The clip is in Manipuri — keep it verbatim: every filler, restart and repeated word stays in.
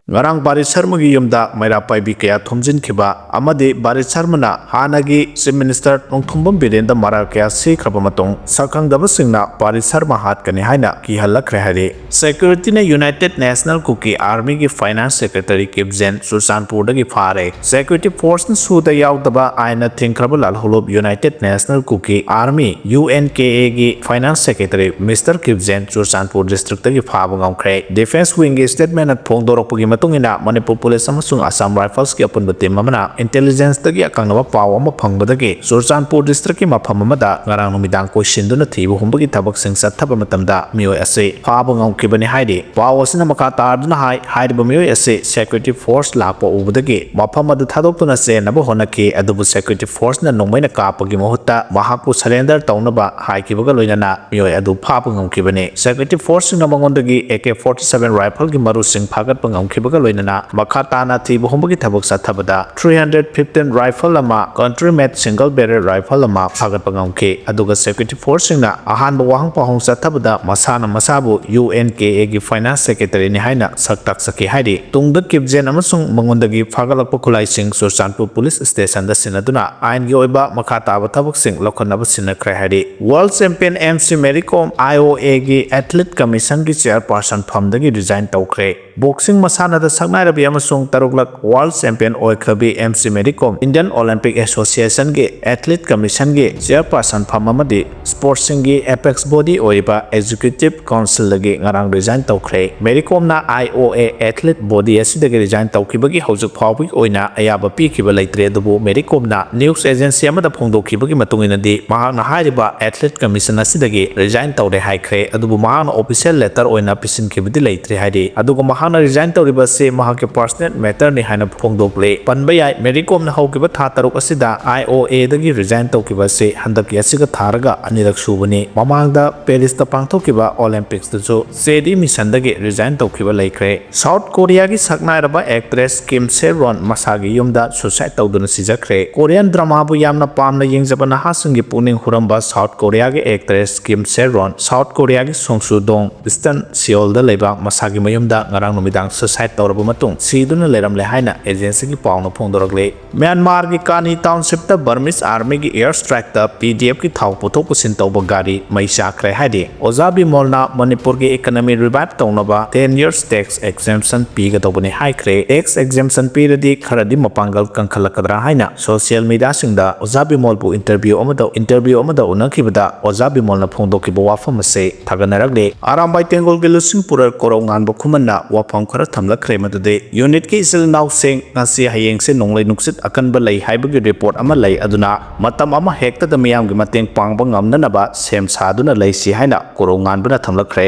ꯉꯔꯥꯡ ꯕꯥꯔꯤꯁ ꯁꯔꯃꯒꯤ ꯌꯨꯝꯗ ꯃꯩꯔꯥ ꯄꯥꯏꯕꯤ ꯀꯌꯥ ꯊꯣꯝꯖꯤꯟꯈꯤꯕ ꯑꯃꯗꯤ ꯕꯥꯔꯤꯁ ꯁꯔꯃꯅ ꯍꯥꯟꯅꯒꯤ Chief Minister ꯅꯣꯡꯊꯣꯝꯕꯝ ꯕꯤꯔꯦꯟꯗ ꯃꯔꯥꯜ ꯀꯌꯥ ꯁꯤꯈ꯭ꯔꯕ ꯃꯇꯨꯡ, ꯁꯛꯈꯪꯗꯕꯁꯤꯡꯅ ꯕꯥꯔꯤꯁ ꯁꯔꯃ ꯍꯥꯠꯀꯅꯤ ꯍꯥꯏꯅ ꯀꯤꯍꯜꯂꯛꯈ꯭ꯔꯦ ꯍꯥꯏꯔꯤ꯫ Security ꯅ United National Kuki Army ꯒꯤ Finance Secretary ꯀꯤꯞꯖꯦꯟ ꯆꯨꯔꯆꯥꯟꯄꯨꯔꯗꯒꯤ ꯐꯥꯔꯦ꯫ Security Force ꯅ ꯁꯨꯗ ꯌꯥꯎꯗꯕ ꯑꯥꯏꯟꯅ ꯊꯤꯡꯈ꯭ꯔꯕ ꯂꯥꯜꯍꯧꯂꯨꯞ United National Kuki Army, U N K A ꯒꯤ Finance Secretary Mister ꯀꯤꯞꯖꯦꯟ Churachandpur District ꯇꯒꯤ ꯐꯥꯕ ꯉꯝꯈ꯭ꯔꯦ꯫ Defence Wing ꯒꯤ statement ꯅ ꯐꯣꯡꯗꯣꯔꯛꯄꯒꯤ ꯃꯇꯨꯡ ꯏꯟꯅ, ꯃꯅꯤꯄꯨꯔ Police ꯑꯃꯁꯨꯡ Assam Rifles ꯀꯤ ꯑꯄꯨꯟꯕ team ꯑꯃꯅ intelligence ꯇꯒꯤ ꯑꯀꯛꯅꯕ ꯄꯥꯎ ꯑꯃ ꯐꯪꯕꯗꯒꯤ ꯆꯨꯔꯆꯥꯟꯄꯨꯔ District ꯀꯤ ꯃꯐꯝ ꯑꯃꯗ ꯉꯔꯥꯡ ꯅꯨꯃꯤꯗꯥꯡ ꯀꯣꯏꯁꯤꯟꯗꯨꯅ ꯊꯤꯕ ꯍꯨꯝꯕꯒꯤ ꯊꯕꯛꯁꯤꯡ ꯆꯠꯊꯕ ꯃꯇꯝꯗ ꯃꯤꯑꯣꯏ ꯑꯁꯤ ꯐꯥꯕ ꯉꯝꯈꯤꯕꯅꯤ ꯍꯥꯏꯔꯤ꯫ ꯄꯥꯎ ꯑꯁꯤꯅ ꯃꯈꯥ ꯇꯥꯗꯨꯅ ꯍꯥꯏ, ꯍꯥꯏꯔꯤꯕ ꯃꯤꯑꯣꯏ ꯑꯁꯤ Security Force ꯂꯥꯛꯄ ꯎꯕꯗꯒꯤ ꯃꯐꯝ ꯑꯗꯨ ꯊꯥꯗꯣꯛꯇꯨꯅ ꯆꯦꯟꯅꯕ ꯍꯣꯠꯅꯈꯤ, ꯑꯗꯨꯕꯨ Security Force ꯅ ꯅꯣꯡꯃꯩꯅ ꯀꯥꯞꯄꯒꯤ ꯃꯍꯨꯠꯇ ꯃꯍꯥꯛꯄꯨ surrender ꯇꯧꯅꯕ ꯍꯥꯏꯈꯤꯕꯒ ꯂꯣꯏꯅꯅ ꯃꯤꯑꯣꯏ ꯑꯗꯨ ꯐꯥꯕ ꯉꯝꯈꯤꯕꯅꯤ꯫ Security Force ꯁꯤꯡꯅ ꯃꯉꯣꯟꯗꯒꯤ A K forty seven rifle ꯒꯤ ꯃꯔꯨꯁꯤꯡ ꯐꯥꯒꯠꯄ ꯉꯝꯈꯤꯕꯒ ꯂꯣꯏꯅꯅ ꯃꯈꯥ ꯇꯥꯅ ꯊꯤꯕ ꯍꯨꯝꯕꯒꯤ ꯊꯕꯛ ꯆꯠꯊꯕꯗ three hundred fifteen rifle ꯑꯃ, country made single barrel rifle ꯑꯃ ꯐꯥꯒꯠꯄ ꯉꯝꯈꯤ꯫ ꯑꯗꯨꯒ Security Force ꯁꯤꯡꯅ ꯑꯍꯥꯟꯕ ꯋꯥꯍꯪ ꯄꯥꯎꯍꯪ ꯆꯠꯊꯕꯗ ꯃꯁꯥꯅ ꯃꯁꯥꯕꯨ U N K A ꯒꯤ Finance Secretary ꯅꯤ ꯍꯥꯏꯅ ꯁꯛ ꯇꯥꯛꯆꯈꯤ ꯍꯥꯏꯔꯤ꯫ ꯇꯨꯡꯗ ꯀꯤꯞꯖꯦꯟ ꯑꯃꯁꯨꯡ ꯃꯉꯣꯟꯗꯒꯤ ꯐꯥꯒꯠꯂꯛꯄ ꯈꯨꯠꯂꯥꯏꯁꯤꯡ ꯆꯨꯔꯆꯥꯟꯄꯨꯔ Police Station ꯗ ꯁꯤꯟꯅꯗꯨꯅ ꯑꯥꯏꯟꯒꯤ ꯑꯣꯏꯕ ꯃꯈꯥ ꯇꯥꯕ ꯊꯕꯛꯁꯤꯡ ꯂꯧꯈꯠꯅꯕ ꯁꯤꯟꯅꯈ꯭ꯔꯦ ꯍꯥꯏꯔꯤ꯫ World Champion M C Mary Kom I O A ꯒꯤ Athlete Commission ꯒꯤ Chairperson ꯐꯝꯗꯒꯤ resign ꯇꯧꯈ꯭ꯔꯦ꯫ Boxing ꯃꯁꯥꯟꯅꯗ ꯁꯛꯅꯥꯏꯔꯕꯤ ꯑꯃꯁꯨꯡ ꯇꯔꯨꯛꯂꯛ World Champion ꯑꯣꯏꯈ꯭ꯔꯕꯤ M C Mary Kom Indian Olympic Association ꯒꯤ Athlete Commission ꯒꯤ Chairperson ꯐꯝ ꯑꯃꯗꯤ sports ꯁꯤꯡꯒꯤ apex body ꯑꯣꯏꯔꯤꯕ Executive Council ꯗꯒꯤ ꯉꯔꯥꯡ resign ꯇꯧꯈ꯭ꯔꯦ꯫ Mary Kom ꯅ I O A athlete body ꯑꯁꯤꯗꯒꯤ resign ꯇꯧꯈꯤꯕꯒꯤ ꯍꯧꯖꯤꯛ ꯐꯥꯎꯕꯒꯤ ꯑꯣꯏꯅ ꯑꯌꯥꯕ ꯄꯤꯈꯤꯕ ꯂꯩꯇ꯭ꯔꯦ, ꯑꯗꯨꯕꯨ Mary Kom ꯅ news agency ꯑꯃꯗ ꯐꯣꯡꯗꯣꯛꯈꯤꯕꯒꯤ ꯃꯇꯨꯡ ꯏꯟꯅꯗꯤ, ꯃꯍꯥꯛꯅ ꯍꯥꯏꯔꯤꯕ Athlete Commission ꯑꯁꯤꯗꯒꯤ resign ꯇꯧꯔꯦ ꯍꯥꯏꯈ꯭ꯔꯦ, ꯑꯗꯨꯕꯨ ꯃꯍꯥꯛꯅ official letter ꯑꯣꯏꯅ ꯄꯤꯁꯤꯟꯈꯤꯕꯗꯤ ꯂꯩꯇ꯭ꯔꯦ ꯍꯥꯏꯔꯤ꯫ ꯑꯗꯨꯒ ꯃꯍꯥꯛꯅ resign ꯇꯧꯔꯤꯕ ꯑꯁꯤ ꯃꯍꯥꯛꯀꯤ personal matter ꯅꯤ ꯍꯥꯏꯅ ꯐꯣꯡꯗꯣꯛꯂꯦ꯫ ꯄꯟꯕ ꯌꯥꯏ, Mary Kom ꯅ ꯍꯧꯈꯤꯕ ꯊꯥ ꯇꯔꯨꯛ ꯑꯁꯤꯗ I O A ꯗꯒꯤ resign ꯇꯧꯈꯤꯕ ꯑꯁꯤ ꯍꯟꯗꯛꯀꯤ ꯑꯁꯤꯒ ꯊꯥꯔꯒ ꯑꯅꯤꯔꯛ ꯁꯨꯕꯅꯤ꯫ ꯃꯃꯥꯡꯗ Paris ꯇ ꯄꯥꯡꯊꯣꯛꯈꯤꯕ Olympics ꯇꯁꯨ ꯆꯦꯔꯤ ꯃꯤꯁꯟꯗꯒꯤ resign ꯇꯧꯈꯤꯕ ꯂꯩꯈ꯭ꯔꯦ꯫ South Korea ꯒꯤ ꯁꯛꯅꯥꯏꯔꯕ actress Kim Se Ron ꯃꯁꯥꯒꯤ ꯌꯨꯝꯗ suicide ꯇꯧꯗꯨꯅ ꯁꯤꯖꯈ꯭ꯔꯦ꯫ Korean drama ꯕꯨ ꯌꯥꯝꯅ ꯄꯥꯝꯅ ꯌꯦꯡꯖꯕ ꯅꯍꯥꯁꯤꯡꯒꯤ ꯄꯨꯛꯅꯤꯡ ꯍꯨꯔꯝꯕ South Korea ꯒꯤ actress Kim Se Ron South Korea ꯒꯤ Songsu-dong, Eastern Seoul ꯗ ꯂꯩꯕ ꯃꯁꯥꯒꯤ ꯃꯌꯨꯝꯗ ꯉꯔꯥꯡ ꯅꯨꯃꯤꯗꯥꯡ suicide ꯇꯧꯔꯕ ꯃꯇꯨꯡ ꯁꯤꯗꯨꯅ ꯂꯩꯔꯝꯂꯦ ꯍꯥꯏꯅ agencyꯒꯤ ꯄꯥꯎꯅ ꯐꯣꯡꯗꯣꯔꯛꯂꯤ꯫ ꯃ꯭ꯌꯥꯟꯃꯥꯔꯒꯤ ꯀꯥꯅꯤ townshipꯇ Burmese Armyꯒꯤ air strikeꯇ P D Fꯀꯤ ꯊꯥꯎ ꯄꯨꯊꯣꯛ ꯄꯨꯁꯤꯟ ꯇꯧꯕ ꯒꯥꯔꯤ ꯃꯩ ꯆꯥꯛꯈ꯭ꯔꯦ ꯍꯥꯏꯔꯤ꯫ ꯑꯣꯖꯥ ꯕꯤꯃꯣꯜꯅ ꯃꯅꯤꯄꯨꯔꯒꯤ economy revive ꯇꯧꯅꯕ ten years tax exemption ꯄꯤꯒꯗꯧꯕꯅꯤ ꯍꯥꯏꯈ꯭ꯔꯦ꯫ Tax exemption ꯄꯤꯔꯗꯤ ꯈꯔꯗꯤ ꯃꯄꯥꯡꯒꯜ ꯀꯟꯈꯠꯂꯛꯀꯗ꯭ꯔꯥ ꯍꯥꯏꯅ social mediaꯁꯤꯡꯗ ꯑꯣꯖꯥ ꯕꯤꯃꯣꯜꯕꯨ interview ꯑꯃꯗ, interview ꯑꯃꯗ ꯎꯅꯈꯤꯕꯗ ꯑꯣꯖꯥ ꯕꯤꯃꯣꯜꯅ ꯐꯣꯡꯗꯣꯛꯈꯤꯕ ꯋꯥꯐꯝ ꯑꯁꯤ ꯊꯥꯒꯠꯅꯔꯛꯂꯤ꯫ ꯑꯔꯥꯝꯕꯥꯏ ꯇꯦꯡꯒꯣꯜꯒꯤ ꯂꯨꯆꯤꯡꯄꯨꯔꯦꯜ ꯀꯣꯔꯧ ꯉꯥꯟꯕ ꯈꯨꯃꯟꯅ ꯋꯥꯐꯝ ꯈꯔ ꯊꯝꯂꯛꯈ꯭ꯔꯦ, ꯃꯗꯨꯗꯤ unitꯀꯤ ꯏꯆꯤꯜ ꯏꯅꯥꯎꯁꯤꯡ ꯉꯁꯤ ꯍꯌꯦꯡꯁꯦ ꯅꯣꯡꯂꯩ ꯅꯨꯡꯁꯤꯠ ꯑꯀꯟꯕ ꯂꯩ ꯍꯥꯏꯕꯒꯤ report ꯑꯃ ꯂꯩ, ꯑꯗꯨꯅ ꯃꯇꯝ ꯑꯃ ꯍꯦꯛꯇꯗ ꯃꯤꯌꯥꯝꯒꯤ ꯃꯇꯦꯡ ꯄꯥꯡꯕ ꯉꯝꯅꯅꯕ ꯁꯦꯝ ꯁꯥꯗꯨꯅ ꯂꯩꯁꯤ ꯍꯥꯏꯅ ꯀꯣꯔꯧ ꯉꯥꯟꯕꯅ ꯊꯝꯂꯛꯈ꯭ꯔꯦ꯫